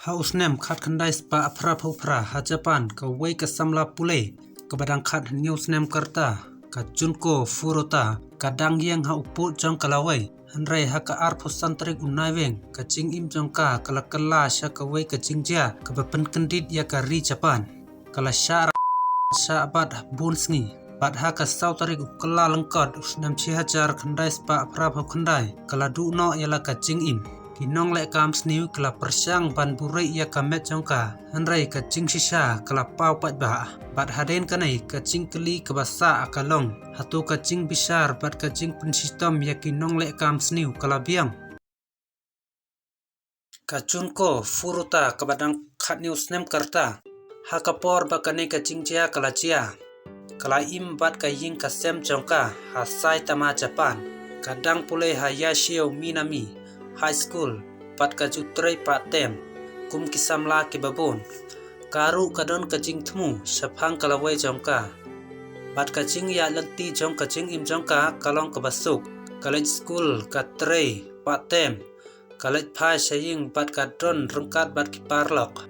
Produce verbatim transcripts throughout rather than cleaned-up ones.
Ha u snem khatkhyndai spah phraphew phra ha Japan, kawei ka samla pule kaba dang khathynñiew snem ka rta, ka Junko Furuta, ka dang ïeng ha u pud jong ka lawei. Hynrei ha ka arphew san tarik u Naiwieng, ka jingim jong ka ka la kylla sha kawei ka jingjia kaba pynkyndit ïa ka ri Japan. Ka la shah ra-, shah bat bun sngi. Bad ha ka saw tarik u Kyllalyngkot u snem shi hajar khyndai spah phraphew khyndai, ka la duh noh ïa la ka jingim. Ki nongleh kam sniew ki la pyrshang ban buhrieh ïa ka met jong ka, hynrei ka jingshisha ka la paw paidbah. Bad hadien kane, ka jingkylli kaba sah ka long, hato ka jingbishar bad ka jingpynshitom ïa ki nongleh kam sniew ka la biang? Ka Junko Furuta kaba dang khathynñiew snem ka rta, ha ka por ba kane ka jingjia ka la jia, ka la im bad ka ïing ka sem jong ka ha Saitama, Japan. Ka dang pule ha Yashio Minami High School bad ka ju trei part time kum ki samla kiba bun. Ka ruh ka don ka jingthmu shaphang ka lawei jong ka. Bad ka jingïaid lynti jong ka jingim jong ka ka long kaba suk. Ka leit skul, ka trei part time, ka leit phai sha ïing bad ka don ryngkat bad ki paralok.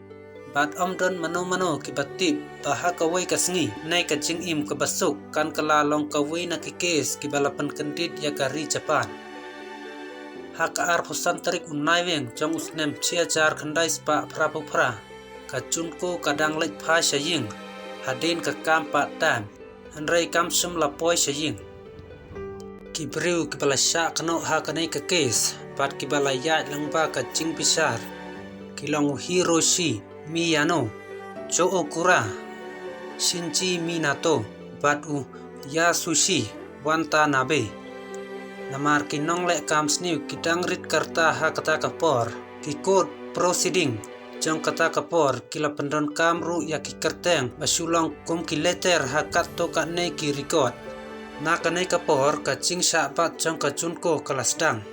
Bad ym don mano mano kiba tip ba ha kawei ka sngi, kane ka jingim kaba suk kan kylla long kawei na ki kes kiba la pynkyndit ïa ka ri Japan. Ha ka arphew san tarik u Naiwieng jong u snem shi hajar khyndai spah phraphew phra, ka Junko ka dang leit phai sha ïing hadien ka kam part time, hynrei kam shym la poi sha ïing. Ki briew kiba la shah kynnoh ha kane ka kes bad kiba la ïaid lyngba ka jingbishar ki long u Hiroshi Miyano, Cho Okura, Shinji Minato bad u Yasushi Watanabe. Namar ki nongleh kam sniew ki dang rit ka rta ha kata ka por, ki court proceeding jong kata ka por ki la pyndonkam ruh ïa ki kyrteng ba shu long kum ki letter ha katto katne ki record. Na kane ka por ka jingshah bat jong ka Junko ka la sdang.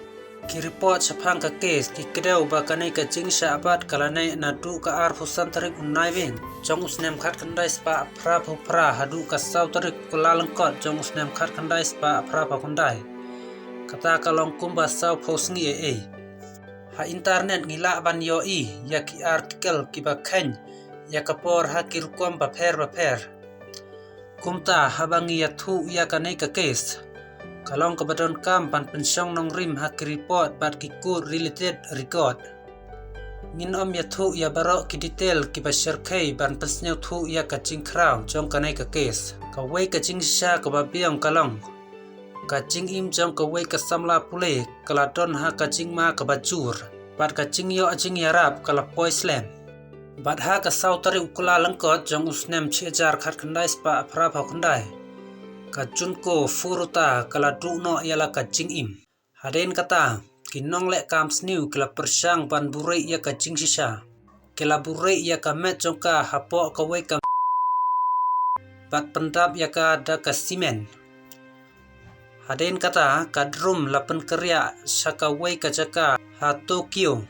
Ki report shaphang ka kes ki kdew ba kane ka jingshah bat ka la neh naduh ka arphew san tarik u Naiwieng jong u snem khatkhyndai spah phraphew phra haduh ka saw tarik u Kyllalyngkot jong u snem khatkhyndai spah phraphew khyndai. Kata ka long kumba sawphew sngi ei ei. Ha internet ngi lah ban ïohi ïa ki article kiba kheiñ ïa ka por ha ki rukom bapher bapher. Kumta haba ngi ïathuh ïa kane ka kes, ka long kaba donkam ban pynshong nongrim ha ki report bad ki court related record. Ngin ym ïathuh ïa baroh ki detail kiba shyrkhei ban pynsngewthuh ïa ka jingkhraw jong kane ka kes. Kawei ka jingshisha kaba biang ka long, ka jingim jong kawei ka samla pule ka la don ha ka jingma kaba jur, bad ka jingïoh jingïarap ka la poi slem. Bad ha ka saw tarik u Kyllalyngkot jong u snem shi hajar khatkhyndai spah phraphew khyndai, ka Junko Furuta ka la duh noh ïa la ka jingim. Hadien kata, ki nongleh kam sniew ki la pyrshang ban buhrieh ïa ka jingshisha. Ki la buhrieh ïa ka met jong ka hapoh kawei ka bad pyndap ïa ka da ka simen. Hadien kata, ka drum la pynkyrïah sha kawei ka jaka ha Tokyo.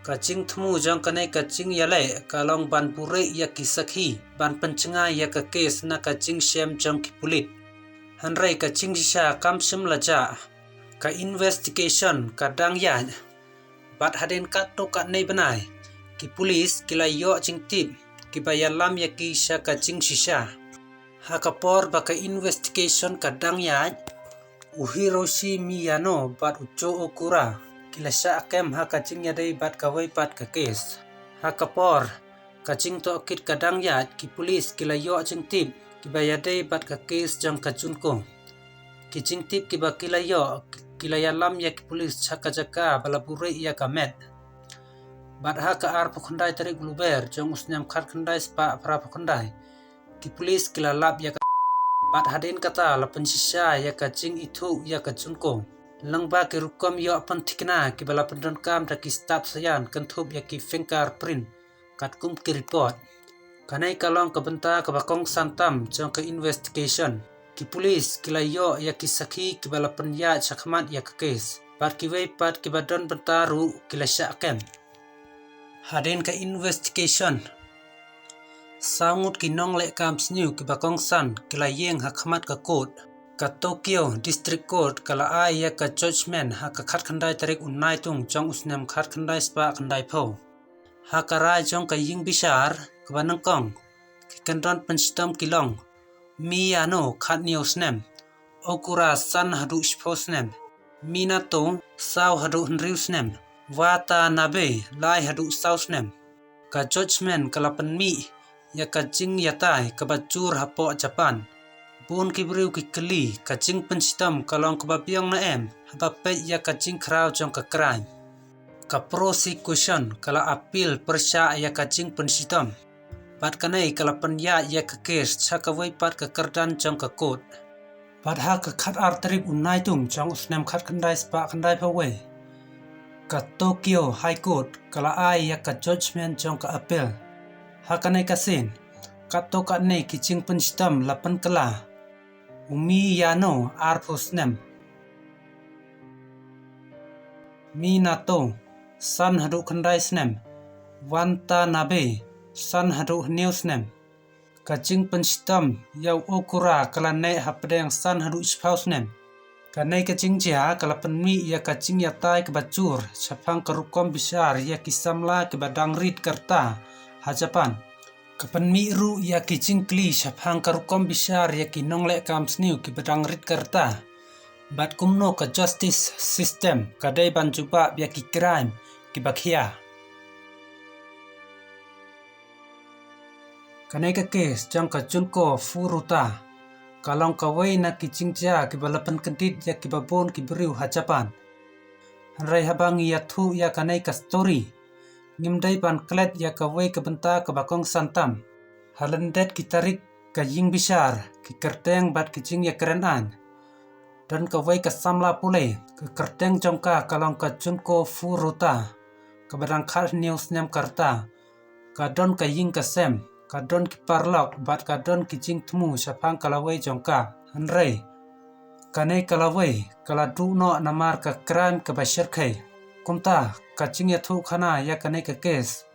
Ka jingthmu jong kane ka jingïaleh ka long ban buhrieh ïa ki sakhi ban pynjngai ïa ka kes na ka jingshem jong ki pulit. Hynrei ka jingshisha kam shym la jah. Ka investigation ka dang ïaid. Bad hadien katto katne bnai, ki pulis ki la ïoh jingtip kiba ïalam ïa ki sha ka jingshisha. Ha ka por ba ka investigation ka dang ïaid, u Hiroshi Miyano bad u Cho Okura ki la shah kem ha ka jingïadei bad kawei pat ka kes. Ha ka por ka jingtohkit ka dang ïaid, ki pulis ki la ïoh jingtip kiba ïadei bad ka kes jong ka Junko. Ki jingtip kiba ki la ïoh ki la ïalam ïa ki pulis sha ka jaka ba la buhrieh ïa ka met. Bad ha ka arphew khyndai tarik u Lber jong u snem khatkhyndai spah phraphew khyndai, ki pulis ki la lap ïa ka, bad hadien kata la pynshisha ïa ka jingithuh ïa ka Junko lyngba ki rukom ïoh pynthikna kiba la pyndonkam da ki stad saian kynthup ïa ki fingerprint katkum ki report. Kane ka long ka bynta kaba kongsan tam jong ka investigation. Ki pulis ki la ïoh ïa ki sakhi kiba la pynïaid shakhmat ïa ka kes, bad kiwei pat kiba don bynta ruh ki la shah kem. Hadien ka investigation, saw ngut ki nongleh kam sniew kiba kongsan ki la ïeng ha khmat ka court. Ka Tokyo District Court ka la ai ïa ka judgment ha ka khatkhyndai tarik u Naitung jong u snem khatkhyndai spah khyndaiphew. Ha ka rai jong ka ïing bishar kaba nyngkong, ki kyndon pynshitom ki long: Miyano, khatñiew snem; Okura, san haduh shiphew snem; Minato, saw haduh hynriew snem; Watanabe, lai haduh saw snem. Ka judgment ka la pynmih ïa ka jingïatai kaba jur hapoh Japan. Bun ki briew ki kylli, ka jingpynshitom ka long kaba biang ne em haba peit ïa ka jingkhraw jong ka crime. Ka prosecution ka la appeal pyrshah ïa ka jingpynshitom, bad kane ka la pynïaid ïa ka case sha kawei pat ka kyrdan jong ka court. Bad ha ka khatar tarik u Naitung jong u snem khatkhyndai spah khyndaiphew wei, ka Tokyo High Court ka la ai ïa ka judgment jong ka appeal. Ha kane ka sien, katto katne ki jingpynshitom la pynkylla: u Miyano, arphew snem; Minato, san haduh khyndai snem; Watanabe, san haduh hynñiew snem. Ka jingpynshitom ïa u Okura ka la neh hapdeng san haduh shiphew snem. Kane ka jingjia ka la pynmih ïa ka jingïatai kaba jur shaphang ka rukom bishar ïa ki samla kiba dang rit ka rta ha Japan. Ka pynmih ruh ïa ki jingkylli shaphang ka rukom bishar ïa ki nongleh kam sniew kiba dang rit ka rta, bad kumno ka justice system ka dei ban jubab ïa ki crime kiba khia. Kane ka case jong ka Junko Furuta ka long kawei na ki jingjia kiba la pynkyndit ïa kiba bun ki briew ha Japan. Hynrei haba ngi ïathuh ïa kane ka story, ngim dei ban klet ïa kawei ka bynta kaba kongsan tam. Ha lyndet ki tarik, ka ïing bishar, ki kyrteng bad ki jingïakren aiñ. Don kawei ka samla pule, ka kyrteng jong ka ka long ka Junko Furuta, kaba dang khathynñiew snem ka rta. Ka don ka ïing ka sem, ka don ki paralok bad ka don ki jingthmu shaphang ka lawei jong ka. Hynrei kane ka lawei ka la duh noh namar ka crime kaba shyrkhei. Kumta, ka jingïathuhkhana ïa kane ka case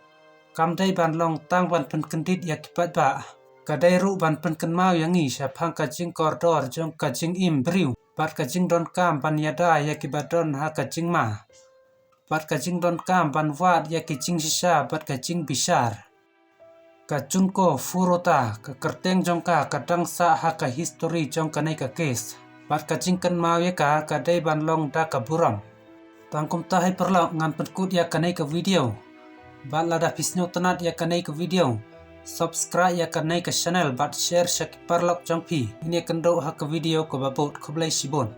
kam dei ban long tang ban pynkyndit ïa ki paidbah. Ka dei ruh ban pynkynmaw ïa ngi shaphang ka jingkordor jong ka jingim briew bad ka jingdonkam ban ïada ïa kiba don ha ka jingma, bad ka jingdonkam ban wad ïa ki jingshisha bad ka jingbishar. Ka Junko Furuta, ka kyrteng jong ka ka dang sah ha ka history jong kane ka case, bad ka jingkynmaw ïa ka ka dei ban long da ka burom. Tang kumta hi paralok, ngan pynkut ïa kane ka video. Bad lada phi sngewtynnat ïa kane ka video, subscribe ïa kane ka channel bad share sha ki paralok jong phi. Ngin ïakynduh ha ka video kaba bud. Khublei shibun.